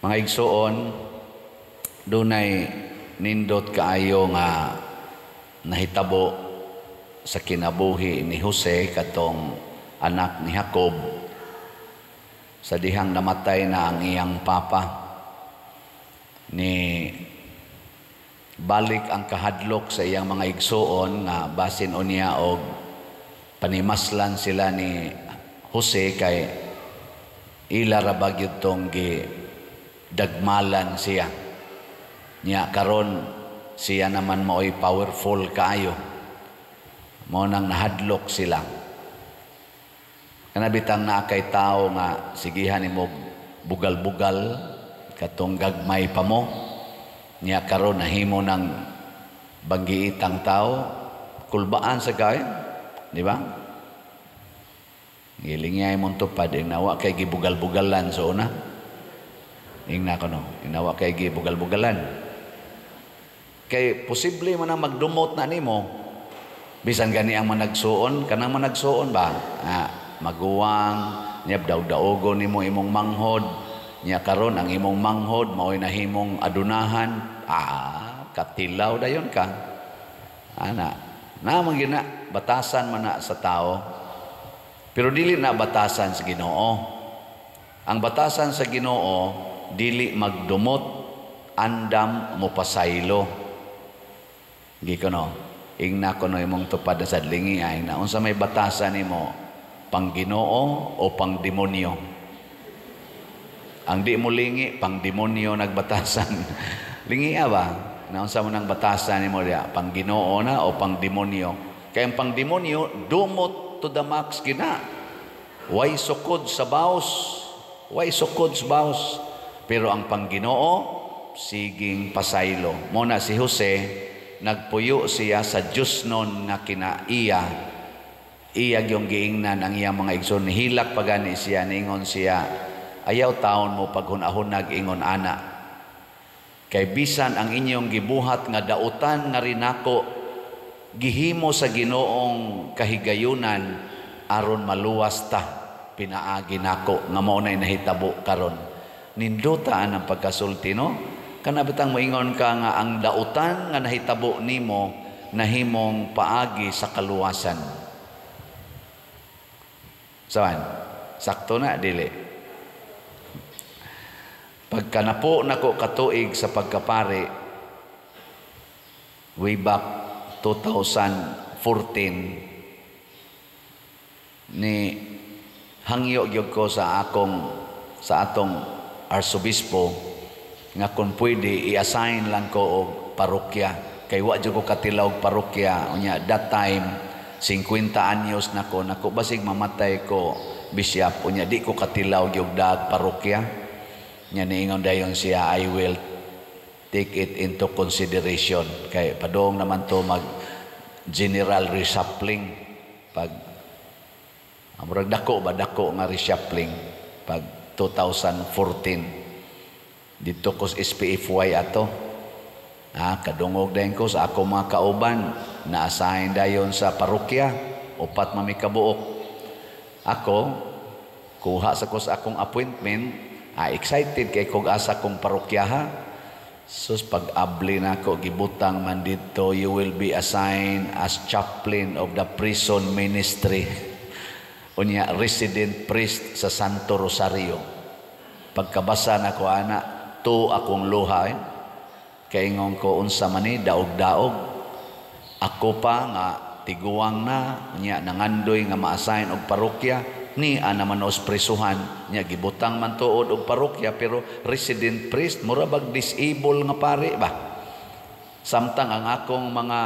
Mga igsuon, dunay nindot kaayo nga nahitabo sa kinabuhi ni Jose, katong anak ni Jacob, sa dihang namatay na ang iyang papa. Ni balik ang kahadlok sa iyang mga igsuon nga basin unya og panimaslan sila ni Jose, kay ila ra ba gyud tong gi dagmalan siya. Nya karon siya naman maoy powerful kaayo. Mao nang nahadlok sila. Kana bitang naa kay tawo nga sigihan nimo bugal-bugal katong gagmay pa mo. Nya karon nahimo ng banggiitang tao, kulbaan sa kay, di ba? Gilingay mong tupad, inawa kay gibugal-bugalan sa una. Ingna ko no, inawa kay gibugal-bugalan. Kay posible man ang magdumot na nimo, bisan gani ang managsuon, kanang managsuon ba? Maguwang, niya daog-daogon nimo imong manghod, niya karon ang imong manghod mao'y nahimong adunahan, katilaw dayon ka. Ana, na man gina batasan man na sa tao. Pero dili na batasan sa Ginoo. Ang batasan sa Ginoo dili magdumot, andam mo pasaylo. Gi kuno, ingna kuno imong tupad sa lingi ay na unsa may batasan nimo, pang Ginoo o pang demonyo? Ang di mo lingi, pang demonyo nagbatasan. Lingi ba? Na unsa mo nang batasan nimo diya, pang Ginoo na o pang demonyo? Kay ang pang demonyo dumot to the max gina. Way sukod sa baos. Way sukod sa baos. Pero ang pang Ginoo siging pasaylo. Mo na si Jose, nagpuyo siya sa Diyos nun nga kinaiya. Iya yung giingnan ang iyang mga igsoon. Hilak pa gani siya, ningon siya, "Ayaw taon mo paghunahunag ingon ana. Kay bisan ang inyong gibuhat nga dautan nga rinako, gihimo sa Ginoong kahigayunan aron maluwas ta pinaagi nako nga mao nay nahitabo karon." Nindutaan ang pagkasulti, no? Kana bitang moingon ka nga ang dautan nga nahitabo nimo nahimong paagi sa kaluwasan. Saan? Sakto na dili? Pagka napo nako katuig sa pagkapari way back 2014, ni hangyo gyud ko sa atong arsobispo nga kung pwede i-assign lang ko og parokya, kay wa jud ko katilaw og parokya. Unya that time 50 anyos na ko nako, basig mamatay ko, bishop, unya di ko katilaw gyud dag parokya. Nya niingon dayon siya, "I will take it into consideration," kay padong naman to mag general reshuffling, pag murag dako ba, dako nga reshuffling pag 2014. Dito ko sa SPFY ato. Kadungog dayon ko sa ako mga kauban na-assign dayon sa parokya, upat man mi kabuok. Ako kuha sa ko sa akong appointment, excited kay kog asa kong parokya ha. Sus, pag-abli na ako, gibutang man dito, "You will be assigned as chaplain of the prison ministry." Unya, resident priest sa Santo Rosario. Pagkabasa na ko ana, to akong luha. Eh. Kaingon ko, unsa man ni, daog-daog. Ako pa nga tiguang na, unya nangandoy nga ma-assign og parokya, ni ana man os presuhan, nya gibutang man tuod og parokya pero resident priest, mura bag disable nga pare ba. Samtang ang akong mga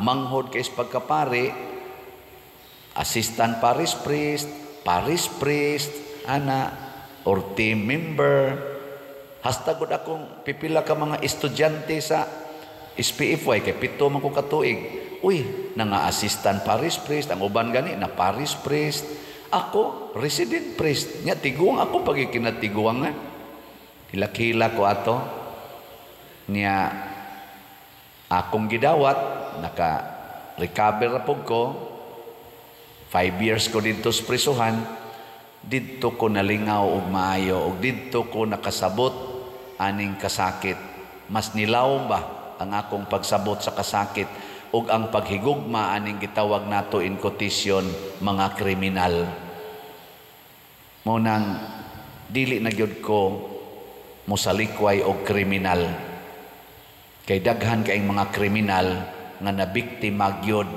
manghod kay pagkapari, assistant parish priest, parish priest, ana, or team member. Hasta gud akong pipila ka mga estudyante sa SPFY, kay 7 man ko katuig. Uy, nanga assistant parish priest, ang uban gani na parish priest. Ako resident priest. Nya tiguang ako pag kinatiguangan. Hilak-hilak ko ato. Nya akong gidawat, naka recover ra pud ko. 5 years ko didto sa prisuhan. Didto ko nalingaw og maayo ug didto ko nakasabot. aning kasakit. Mas nilawom ba ang akong pagsabot sa kasakit ug ang paghigugma aning gitawag nato in quotation mga kriminal. Mao nang dili na gyud ko mosalikway og kriminal. Kay daghan kaayong mga kriminal nga nabiktima gyud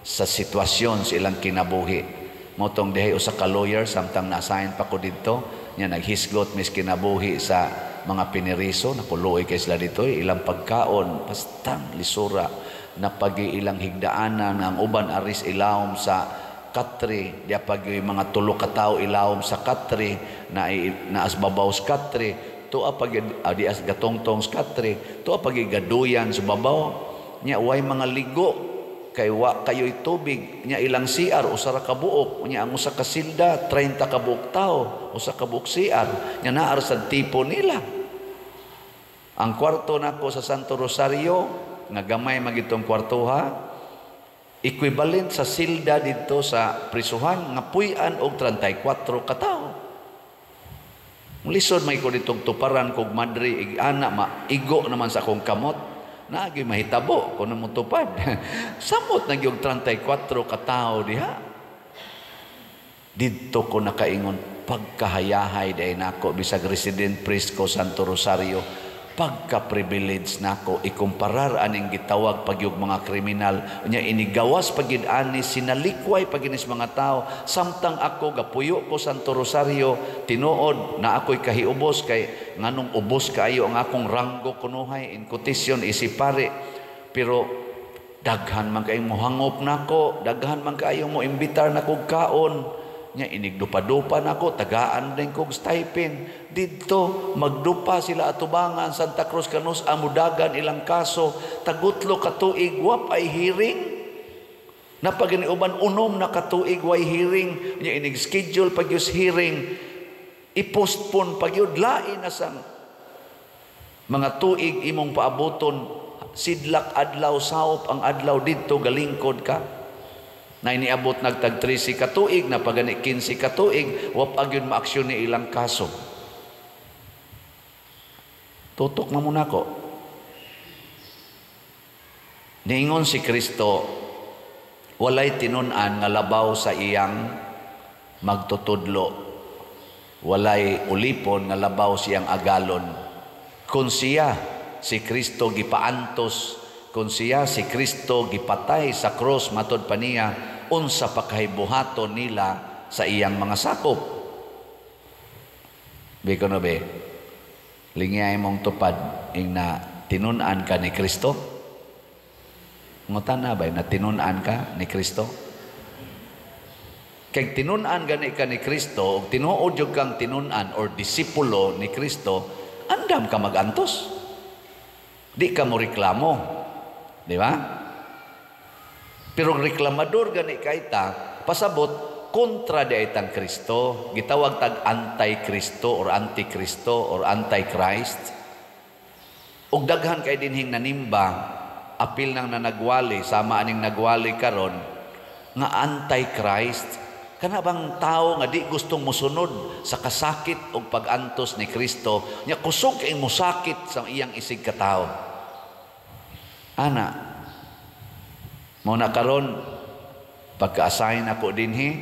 sa sitwasyon sa ilang kinabuhi. Mao tong dihay usa ka lawyer samtang na-assign pa ko didto, nya naghisgot mis kinabuhi sa mga piniriso, napuloy kay sila dito, ilang pagkaon, bastang lisura, napagi ilang higdaanan, ang uban aris ilawom sa katre, di pag mga tulo ka tawo ilawom sa katre, na naas babaw sa katre, tuwa pag di as gatongtong sa katre, tuwa pag gaduyan sa babaw, nya way mga ligo, kay wa kayo'y tubig, nya ilang CR usa ra ka buok, nya ang usa ka silda 30 ka buok tawo, usa ka buok CR, nya naa ra sa tipo nila. Ang kwarto nako sa Santo Rosario nga gamay magitong kwartoha, equivalent sa silda didto sa prisuhan nga puy-an og 34 ka tawo. Lisod may ko ditong tuparan kog madre ig ana maigo naman sa akong kamot. Naagi mahitabo kung motupad. Samot na gyud 34 ka tawo diha. Didto ko nakaingon pagkahayahay day nako bisag resident priest ko Santo Rosario, pagka-privilege nako ikumparar aning gitawag pagyug mga kriminal, nya inigawas pagid ani, sinalikway paginis mga tao, samtang ako gapuyo ko Santo Rosario. Tinuod na ako'y kahiubos kay nganong ubos kaayo ang akong ranggo kunuhay in quotation isip pare, pero daghan man kayong mohangop nako, daghan man kaayo mo imbitar nako kaon, nya inigdupa-dupa nako, tagaan din kog stipend. Didto magdupa sila atubangan Santa Cruz kanus amudagan ilang kaso, tagutlo ka tuig wa pay hearing. Napagani uban unom na katuig way hearing, nya inig schedule pag yus hearing, i-postpone pag yun, lain na sang mga tuig imong paaboton, sidlak adlaw, saop ang adlaw didto galingkod ka. Na iniabot nagtag 13 ka tuig, na pagani 15 ka tuig, wa pa gyud maaksyon ni ilang kaso. Tutok na muna ko. Niingon si Kristo, walay tinun-an nga labaw sa iyang magtutudlo. Walay ulipon nga labaw siyang agalon. Kung siya, si Kristo gipaantos, kung siya, si Kristo gipatay sa cross, matod pa niya, unsa pa kay buhaton nila sa iyang mga sakop. Biko no be, lingay mong tupad, ing na tinun-an ka ni Kristo? Ngutan na ba, na tinun-an ka ni Kristo? Kay tinun-an gani ka ni Kristo, og tinuod jud kang tinun-an or disipulo ni Kristo, andam ka magantos. Di ka mo reklamo. Di ba? Pero reklamador gani kayta, pasabot kontra di itang Kristo, gitawag tag anti-Kristo or anti-Kristo or anti-Christ. Og daghan kay dinhing nanimba, apil nang nanagwali, sama aning nagwali karon nga anti-Christ. Kana bang tao nga di gustong mosunod sa kasakit og pag-antos ni Kristo, nya kusog kay mosakit sa iyang isig katawo. Ana, mao na karon pagka-assign ako dinhi,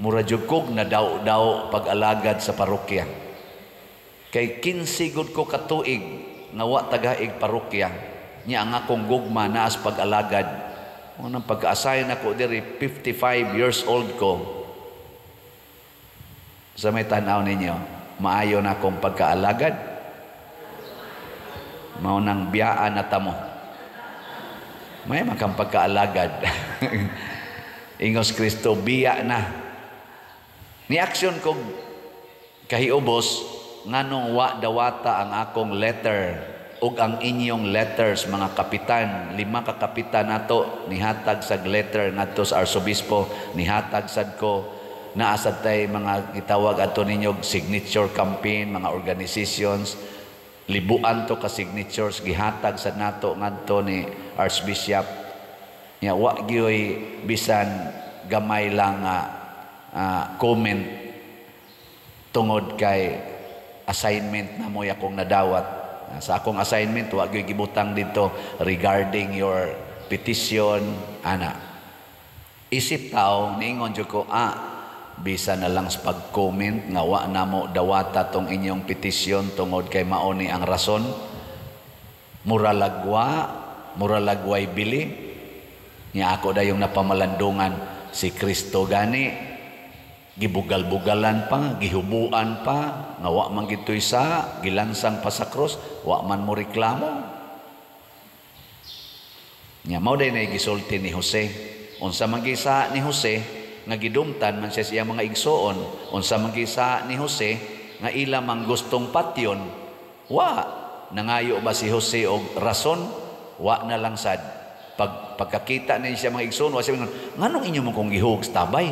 mura jud kog nadaw-daw pag-alagad sa parokya. Kay 15 gud ko katuig nga wa tagaig parokya, nya ang akong gugma naas pag-alagad. Unang pagka-assign ako diri, 55 years old ko. Sa may tan-aw ninyo, maayo na akong pagkaalagad. Mao nang biyaan na tamo. May makang pagkaalagad. Ingos Kristo, biya na. Ni aksyon kog kahiubos, nganong wa dawata ang akong letter ug ang inyong letters, mga kapitan, 5 ka kapitan nato nihatag sag letter ngadto sa arsobispo, nihatag sad ko, naa sad tay mga gitawag adto ninyo signature campaign, mga organizations, libuan to ka signatures gihatag sad nato ngadto ni Archbishop. Nya wa gyoy bisan gamay lang nga comment tungod kay assignment na mo'y akong nadawat. Sa akong assignment, wa gyud gibutang dito "regarding your petition" ana. Isip tao, niingon jud ko, bisa na lang sa pag-comment nga wa namo dawata tong inyong petisyon tungod kay mao ni ang rason. Muralagwa, muralagway bili. Nya ako dayong napamalandungan, si Kristo gani gibugal-bugalan pa, gihubuan pa, nga wa man gitoy sa gilansang pa sa krus, wa man mo reklamo. Nya mao day na gisulti ni Jose. Unsa man gisa ni Jose nga gidumtan man siya sa iyang mga igsoon? Unsa man gisa ni Jose nga ila mang gustong patyon? Wa nangayo ba si Jose og rason? Wa na lang sad. Pagkakita niya siya mga igsoon, wa siya mingon, "Nganong inyo man kong gihug sa tabay?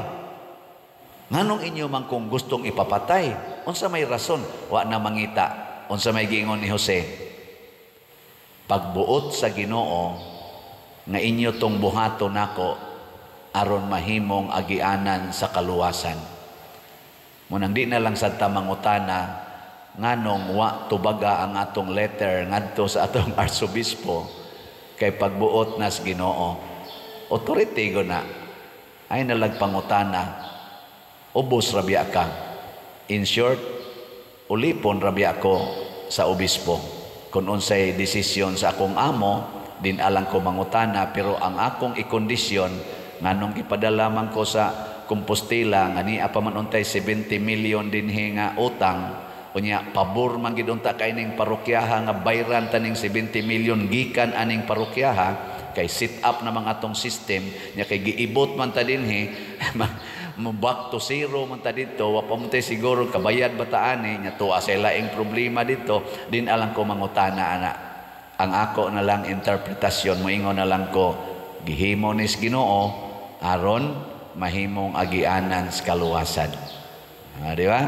Nganong inyo man kong gustong ipapatay? Unsa may rason?" Wa na mangita. Unsa may giingon ni Jose? "Pagbuot sa Ginoo nga inyo tong buhaton nako aron mahimong agianan sa kaluwasan." Munang di na lang sad ta mangutana nganong wa tubaga ang atong letter ngadto sa atong arsobispo, kay pagbuot nas Ginoo. Authority go na. Ay nalag pangutana, ubos rabia ka. In short, ulipon rabia ko sa obispo. Kung unsay desisyon sa akong amo, din alang ko mangutana, pero ang akong ikondisyon, nganong gipadala man ko sa Compostela nga niya pa man untay 70 million dinhi nga utang, unya pabor man gid unta kay ning parokyaha nga bayran taning 70 million gikan aning parokyaha, kay set up na mga atong system nya, kay giibot man ta dinhi, mo back to zero man ta dito, wa pa man tay siguro kabayad ba ta ani nya, tuwa sa laing problema dito, din alang ko mangutana ana. Ang ako na lang interpretasyon, moingon na lang ko, gihimo nis Ginoo aron mahimong agianan sa kaluwasan. Di ba?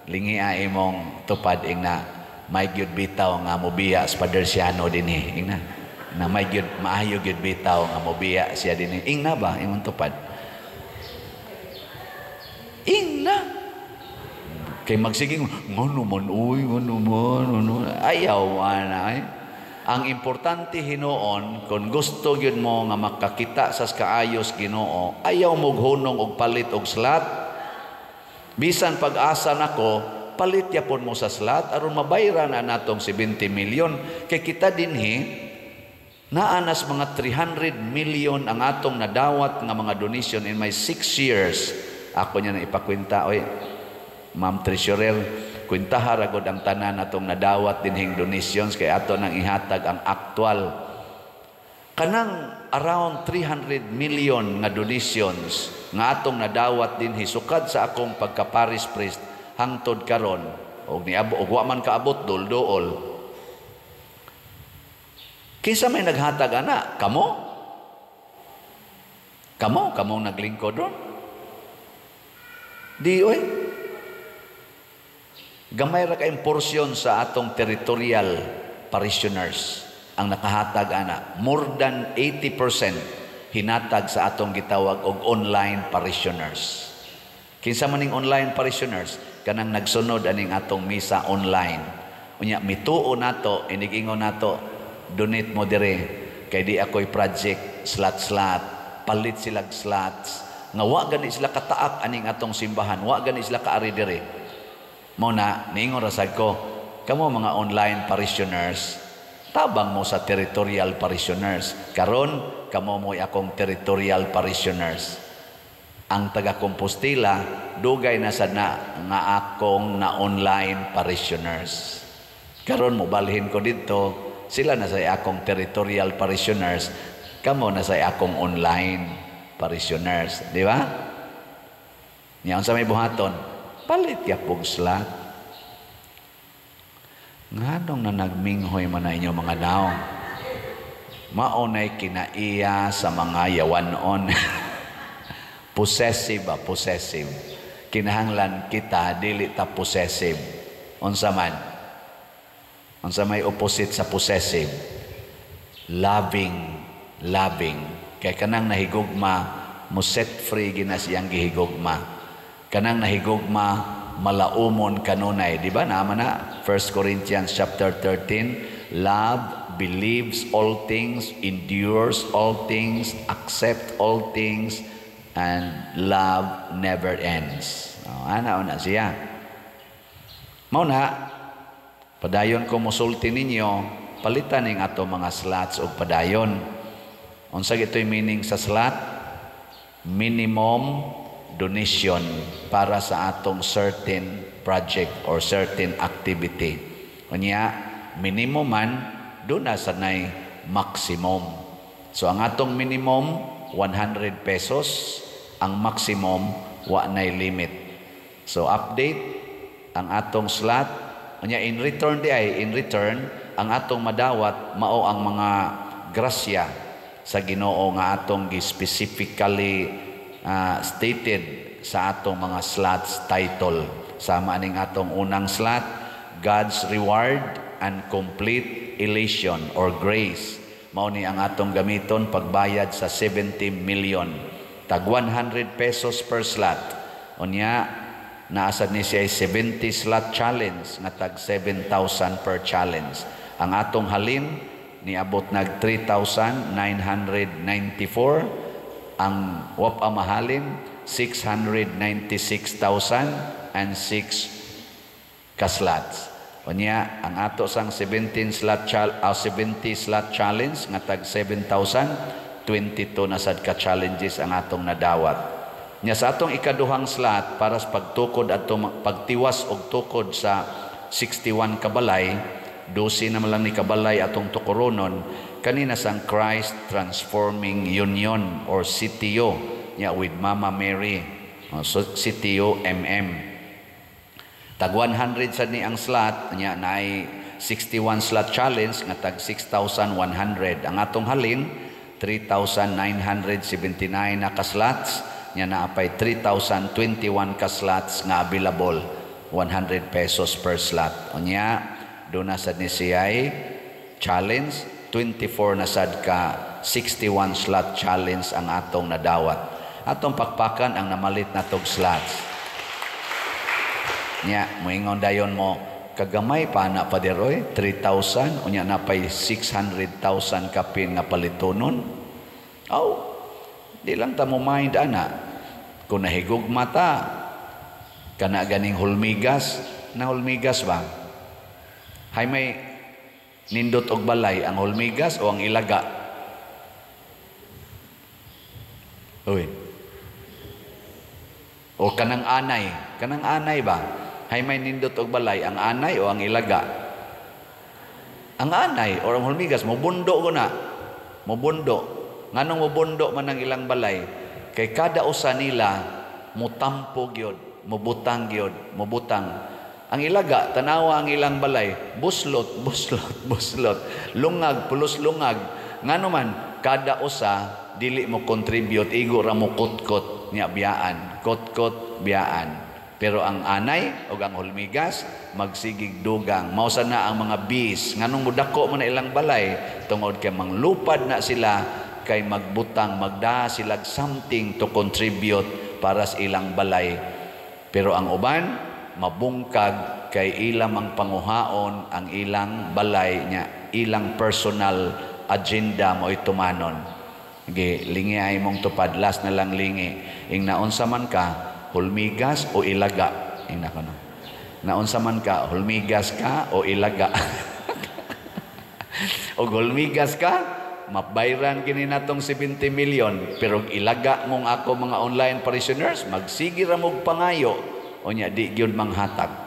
Lingi imong tupad, ingna may gyud bitaw nga mobiya sa Padersiano dinhi, ingna na may gyud maayo gyud bitaw nga mobiya siya dinhi. Ingna ba imong tupad? Ingna kay magsiging ngono man, uy, ngono man, ngono ayaw ana ay. Ang importante hinuon, kung gusto gyud mo nga makakita sa kaayos Ginoo, ayaw mo hunong og palit og slot. Bisan pag-asa nako, palit yapon mo sa slot aron mabayran na natong 70 million, kay kita dinhi naanas mga 300 million ang atong nadawat nga mga donation in my 6 years. Ako niya na ipakwenta, oy, Ma'am Treasurer, kwentaha ra gud ang tanan atong nadawat dinhing donations, kay ato nang ihatag ang actual. Kanang around 300 million nga donations nga atong nadawat dinhi sukad sa akong pagka-parish priest hangtod karon, og niabot og wa man kaabot, dol-dool. Kinsa may naghatag ana? Kamo? Kamo, kamong naglingkod ron? Di oy. Gamay ra kayong porsyon sa atong territorial parishioners ang nakahatag ana. More than 80% hinatag sa atong gitawag og online parishioners. Kinsa man ning online parishioners? Kanang nagsunod aning atong misa online. Unya mituo nato, inigingon nato, "Donate mo dire kay di ako'y project slot-slot." Palit silag slots nga wa gani sila kataak aning atong simbahan, wa gani sila kaari dire. Mo na niingon ra sad ko, kamo mga online parishioners, tabang mo sa territorial parishioners. Karon kamo mo'y akong territorial parishioners. Ang taga Compostela dugay na sad na nga akong na online parishioners. Karon mobalhin ko didto, sila na sa akong territorial parishioners, kamo na sa akong online parishioners, di ba? Nya unsa may buhaton? Palit yapog slot. Nganong na nagminghoy man na inyo mga naong? Maunay kinaiya sa mga yawanon. Possessive ba? Possessive. Kinahanglan kita dili ta possessive. Unsa man? Unsa may opposite sa possessive? Loving, loving. Kay kanang nahigugma mo set free ginas iyang gihigugma. Kanang nahigugma malaumon kanunay, di ba? Naman na 1 Corinthians chapter 13, love believes all things, endures all things, accept all things, and love never ends. Oh, ana na siya. Mao na padayon ko mosulti ninyo, palitan ning ato mga slots og padayon. Unsa gito'y meaning sa slot? Minimum donation para sa atong certain project or certain activity. Unya, minimum man, duna sa nay maximum. So ang atong minimum 100 pesos, ang maximum wa nay limit. So update ang atong slot. Unya in return di ay, in return ang atong madawat mao ang mga grasya sa Ginoo nga atong gi specifically stated sa atong mga slots title. Sama aning atong unang slot, God's Reward and Complete Elation or Grace. Mao ni ang atong gamiton pagbayad sa 70 million. Tag 100 pesos per slot. Unya, naasad ni siya 70 slot challenge nga tag 7,000 per challenge. Ang atong halin niabot nag 3,994, ang wa pa mahalin 696,006 ka slots. Unya ang ato sang 70 slot challenge nga tag 7,022 na sad ka challenges ang atong nadawat. Nya sa atong ikaduhang slot para sa pagtukod ato pagtiwas og tukod sa 61 ka balay, 12 naman lang ni kabalay atong tukoronon, kanina sang Christ Transforming Union or CTU nya with Mama Mary, so CTU MM. Tag 100 sad ni ang slot. Nya naay 61 slot challenge nga tag 6,100. Ang atong halin 3,979 na ka slots. Nya naapay 3,021 ka slots nga available, 100 pesos per slot. Unya duna sad ni siya'y challenge, 24 na sad ka 61 slot challenge ang atong nadawat. Atong pakpakan ang namalit na tog slots. Nya moingon dayon mo, kagamay pa na, Pader oy, 3,000 unya napay 600,000 kapin nga palitonon. Aw, di lang ta mo mind ana. Kung nahigugma ta, kana ganing hulmigas na hulmigas ba? Hay may nindot og balay, ang hulmigas o ang ilaga? Uy. O kanang anay, kanang anay ba? Hay may nindot og balay, ang anay o ang ilaga? Ang anay o ang hulmigas, mobundo ko na. Mobundo. Nganong mobundo man ang ilang balay? Kay kada usa nila mutampo gyud, mobutang gyud, mobutang. Ang ilaga, tanawa ang ilang balay, buslot, buslot, buslot. Lungag, pulos lungag. Ngano man, kada usa dili mo contribute, igo ra mo kutkot nya biyaan, kutkot biyaan. Pero ang anay o ang hulmigas magsigig dugang. Mao sa na ang mga bees, nganong mudako man na ilang balay, tungod kay manglupad na sila, kay magbutang, magdaa sila something to contribute para sa ilang balay. Pero ang uban mabungkag kay ilang mang panguhaon ang ilang balay nya, ilang personal agenda mo itumanon. Ge lingi ay mong tupad, last na lang lingi. Ing naunsa man ka, hulmigas o ilaga? Ing nako no. Naunsa man ka, hulmigas ka o ilaga? O hulmigas ka, mabayran kini natong 70 million, pero ilaga mong ako mga online parishioners, magsige ra mog pangayo, unya di gyud manghatag.